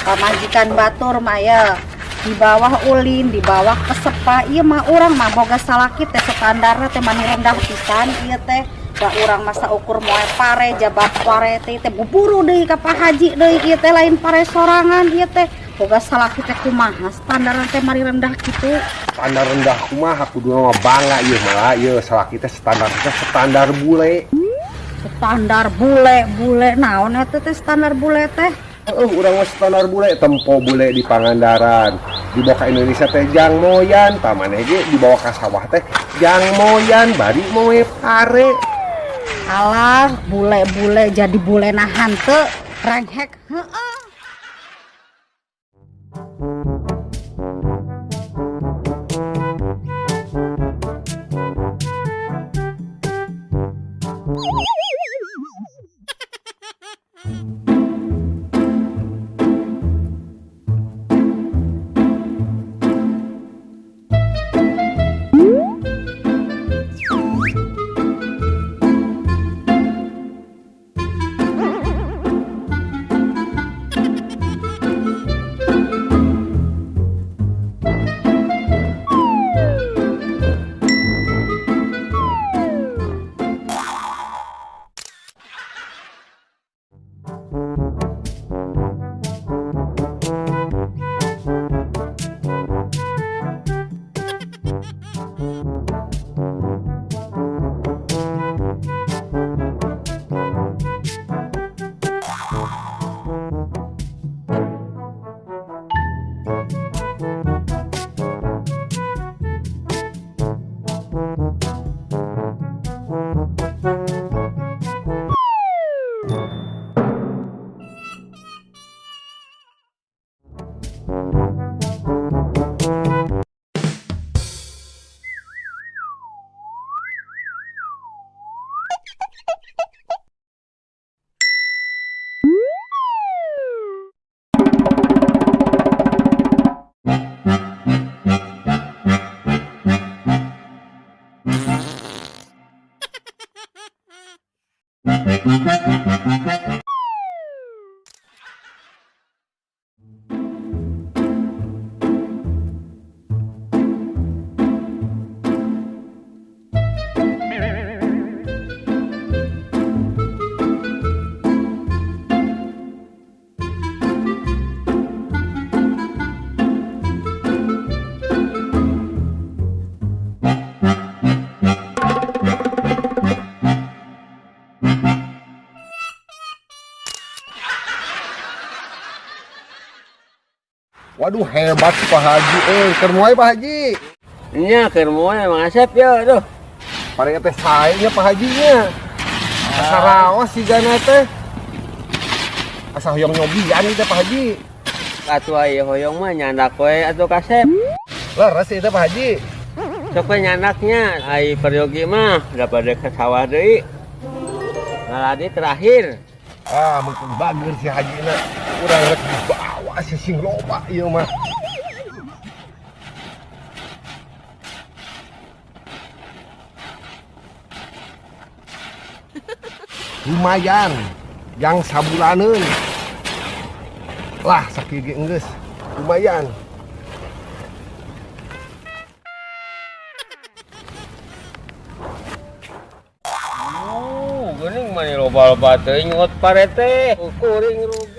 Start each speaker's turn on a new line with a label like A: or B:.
A: Pamajikan batur mah ya di bawah ulin, di bawah kesepa. Ieu mah urang mah boga salaki teh standarna teh mani rendah pisan ieu teh. Da urang masa ukur moe pare jabak pare teh teh buburu deui ka Pak Haji deui ieu teh lain pare sorangan ieu teh. Boga salaki teh kumaha standarna teh mani rendah kitu.
B: Standar rendah kumaha kudu mah bangga ieu malah ieu salaki teh standar teh standar bule.
A: Standar bule, bule naon eta teh standar bule teh?
B: Urang mah standar bule, tempo bule di Pangandaran. Dibawa ka Indonesia teh jang moyan, tah maneh ge dibawa ka sawah teh jang moyan bari moe pare.
A: Alah, bule-bule jadi bule nahan teu, renghek heueuh.
B: Waduh hebat si Pak Haji, keur moe Pak Haji.
C: Nya keur moe Mang Asep ya aduh.
B: Pare teh sae nya Pak Haji nya. Asa raos sigana teh. Asa hoyong nyobian ieu teh Pak Haji.
C: Atuh aya hoyong mah nyandak we atuh kasep.
B: Leres ieu teh Pak Haji.
C: Sok we nyandaknya, ai peryogi mah da bade ka sawah deui. Ngaladi terakhir.
B: Ah, mungkin bager si Haji na. Urang rek dibawa si sing loba ieu mah. Lumayan, yang sabulaneun. Lah sakieu ge enggeus. Lumayan.
C: Geuning mah loba-loba teuing ngot pare teh. Kuring rugi.